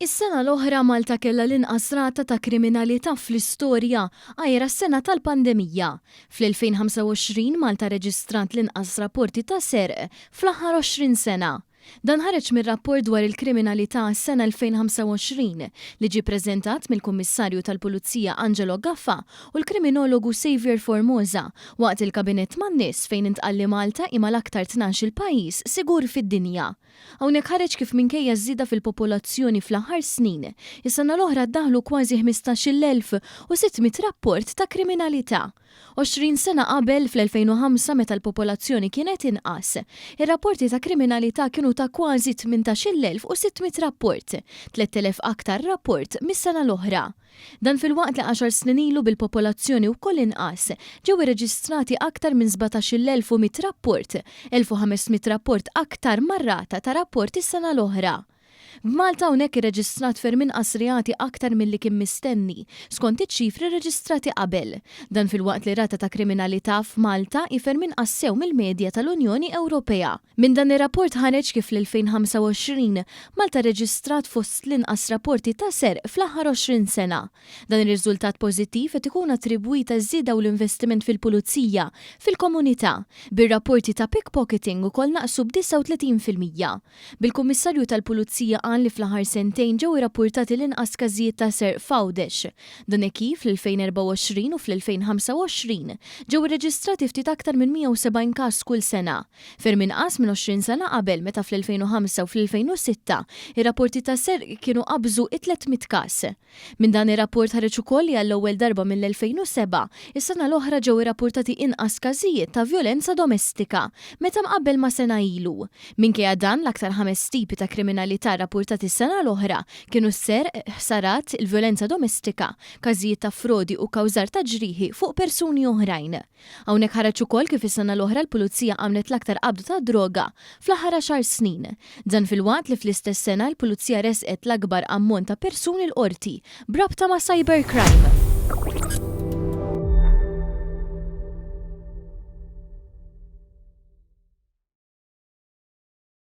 Is-sena l-oħra Malta kellha l-inqas rata ta' kriminalità fl-istorja għajr għas-sena tal-pandemija. Fl-2025 Malta rreġistrat l-inqas rapporti ta' serq fl-aħħar 20 sena. Dan ħareġ mir-rapport dwar il-kriminalità għas-sena 2025 li ġie ppreżentat mill-Kummissarju tal-Pulizija Angelo Gafà u l-kriminologu Saviour Formosa waqt il-Kabinett man-Nies fejn intqal li Malta hi mal-aktar 12-il pajjiż sigur fid-dinja. Hawnhekk ħareġ kif minkejja ż-żieda fil-popolazzjoni fl-aħħar snin, is-sena l-oħra ddaħħlu kważi 15,600 rapport ta' kriminalità. 20 sena qabel, fl-2005 meta l-popolazzjoni kienet inqas, ir-rapporti ta' kriminalità kienu ta' kważi 18,600 rapport, 3,000 aktar rapport mis-sena l-oħra. Dan filwaqt li għaxar snin ilu bil-popolazzjoni wkoll inqas, ġew irreġistrati aktar minn 17,100 rapport, 1,500 rapport aktar mar-rata ta' rapport is-sena l-oħra. B'Malta hawnhekk irreġistrat ferm inqas reati aktar milli kien mistenni, skont iċ-ċifri rreġistrati qabel. Dan filwaqt li r-rata ta' kriminalità f'Malta hi ferm inqas sew mill-medja tal-Unjoni Ewropea. Minn dan ir-rapport ħareġ kif fl-2025, Malta rreġistrat fost l-inqas rapporti ta' serq fl-aħħar 20 sena. Dan ir-riżultat pożittiv qed ikun attribwit għaż-żieda u l-investiment fil-pulizija fil-komunità, bir-rapporti ta' pickpocketing ukoll naqsu b'39%. Bil-Kummissarju tal-Pulizija qal li fl-aħħar sentejn ġew irrappurtati l-inqas każijiet ta' serq f'Għawdex. Dan hekk kif fl-2024 u fl-2025 ġew irreġistrati ftit aktar minn 170 każ kull sena. Ferm inqas minn 20 sena qabel meta fl-2005 u fl-2006 ir-rapporti ta' serq kienu qabżu it-300 każ. Minn dan ir-rapport ħareġ ukoll li għall-ewwel darba mill-2007, is-sena l-oħra ġew irrappurtati inqas każijiet ta' vjolenza domestika meta mqabbel ma' sena ilu. Minkejja dan, l-aktar ħames tipi ta' kriminalità rrappurtati s-sena l-oħra kienu s-serq, ħsarat, il-vjolenza domestika, każijiet ta' frodi u kkawżar ta' ġrieħi fuq persuni oħrajn. Hawnhekk ħareġ ukoll kif is-sena l-oħra l-Pulizija għamlet l-aktar qabda ta' droga fl-aħħar għaxar snin. Dan filwaqt li fl-istess sena l-Pulizija ressqet l-akbar ammont ta' persuni l-Qorti b'rabta ma' cybercrime.